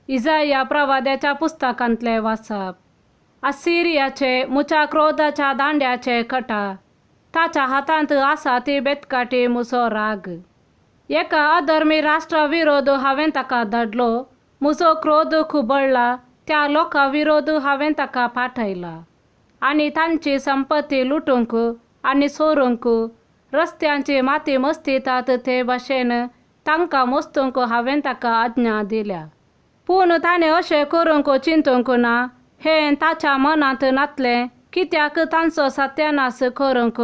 इजाया प्रवाद्याच्या पुस्तकांतलें वाचप. असिरियाचे मुच्या क्रोधाच्या दांड्याचे कटा, ताच्या हातांत आसा ती बेतकाटी मुजो राग. एका अधर्मी राष्ट्रा विरोध हांवें ताका धाडलो, म्हजो क्रोध खुबळ्ळा त्या लोकां विरोध हांवें ताका पाठयला आनी तांची संपत्ती लुटूंक आनी चोरूंक, रस्त्यांची माती मस्तितात ते भाशेन तांकां मस्तूंक हांवें ताका आज्ञा दिल्या. पूण ताणें अशें करूंक चिंतूंक ना, हें ताच्या मनांत नातलें, कित्याक तांचो सत्यानाश करूंक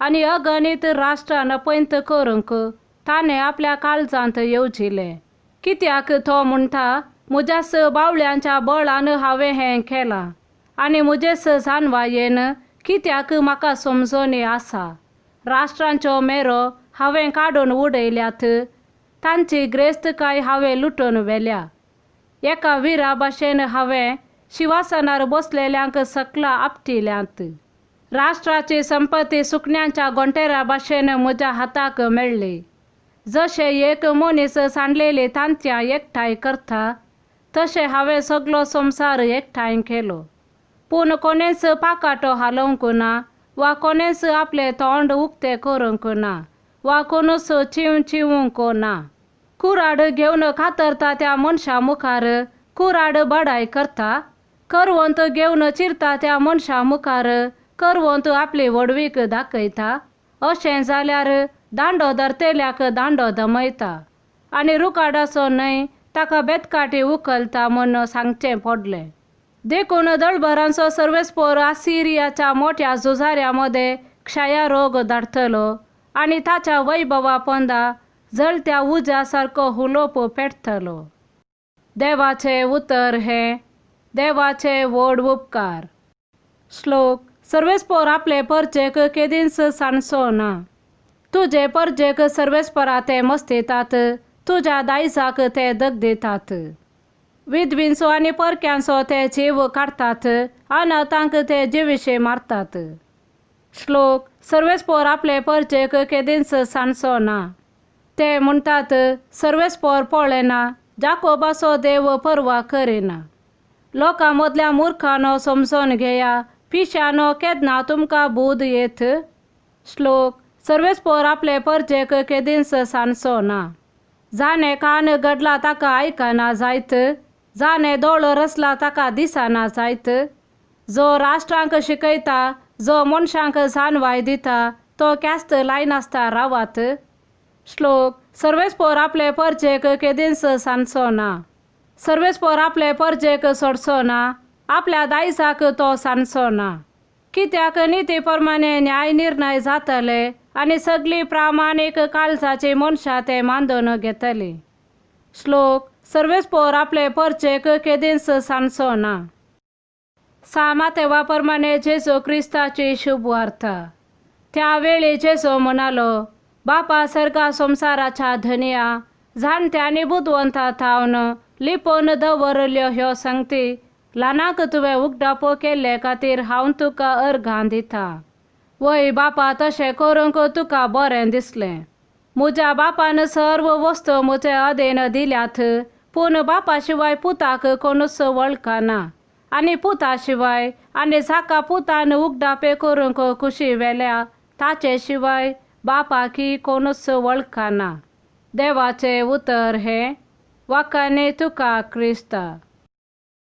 आनी अगणीत राष्ट्रां नपयंत करूंक ताणें आपल्या काळजांत येवजिलें. कित्याक तो म्हणटा, म्हज्याच बावळ्यांच्या बळान हांवें हें केलां आनी म्हजेच जाणवायेन, कित्याक म्हाका समजणी आसा. राष्ट्रांच्यो मेरो हांवें काडून उडयल्यात, तांची ग्रेस्तकाय हांवें लुटून व्हेल्या. एका विरा भाशेन हांवें शिवासनार बसलेल्यांक सकला आपटिल्यांत. राष्ट्राची संपत्ती सुकण्यांच्या गोंटेरा भाशेन म्हज्या हाताक मेळ्ळी. जशें एक मनीस सांडलेली तांतयां एकठांय करता, तशें हांवें सगलो संवसार एकठांय केलो. पूण कोणेंच पाकाटो हालोवंक ना वा कोणेंच आपलें तोंड उक्तें करूंक ना वा कोणूच चिंव चिंवूंक ना. कुराड घेवन कातरता त्या मनशा मुखार कुराड बडाय करता, करवंत घेवन चिरता त्या मनशा मुखार करवंत आपली व्हडवीक दाखयता. अशें जाल्यार दांडो धरतल्याक दांडो दमयता आनी रुकाडाचो न्हय ताका बेतकाटी उखलता म्हूण सांगचें पडलें. देखून दळभरांचो सर्वेस्पोर आसिरियाच्या मोट्या झुजाऱ्यां मदें क्षयारोग धाडटलो आनी ताच्या वैभवा पोंदा जळत्या उज्या सारको हुलोप पेटतलो. देवाचें उतर हें देवाचे व्हड उपकार. श्लोक. सर्वेस्पोर आपले परजेक केदींच सांडचो ना. तुजे परजेक सर्वेस्परा ते मस्तितात, तुज्या दायजाक ते दगदितात. विधवींचो आनी परक्यांचो ते जीव काडटात, अनाथांक ते जिविशे मारतात. श्लोक. सर्वेस्पोर आपले परजेक केदींच सांडचो ना. ते म्हणटात, सर्वेस्पोर पळयना, जाकोबाचो देव पर्वा करिना. लोकां मदल्या मुर्खानो समजून घेया, पिश्यानो केन्ना तुमकां बूद येत. श्लोक. सर्वेस्पोर आपले परजेक केदींच सांडचो ना. जाणें कान घडला ताका आयकना जायत, जाणें दोळो रचला ताका दिसना जायत. जो राष्ट्रांक शिकयता, जो मनशांक जाणवाय दिता, तो ख्यास्त लायनासता रावात. श्लोक. सर्वेस्पोर आपले परजेक केदींच सांडचो ना. सर्वेस्पोर आपले परजेक सोडचो ना, आपल्या दायजाक तो सांडचो ना. कित्याक निती प्रमाणे न्याय निर्णय जातले आनी सगळीं प्रामाणीक काळजाची मनशां ते मानून घेतली. श्लोक. सर्वेस्पोर आपले परजेक केदींच सांडचो ना. सामातेवा प्रमाणे जेजू क्रिस्ताची शुभ वार्ता. त्या वेळी जेजू म्हणालो, बापा सर्गा संवसाराच्या धनया, जाणट्या आनी बुदवंता थावन लिपोवन दवरल्यो ह्यो संगती ल्हानांक तुवें उगडापो केल्ले खातीर हांव तुका अर्घां दिता. वय बापा, तशें करूंक तुका बरें दिसलें. म्हज्या बापान सर्व वस्तू म्हजे अधीन दिल्यात, पूण बापा शिवाय पुताक कोणूच वळखना आनी पुता शिवाय आनी जाका पुतान उगडापे करूंक खुशी व्हेल्या ताचे शिवाय बापाकी कोणूच वळखना. देवाचें उतर हें. वाखाणे तुका क्रिस्ता.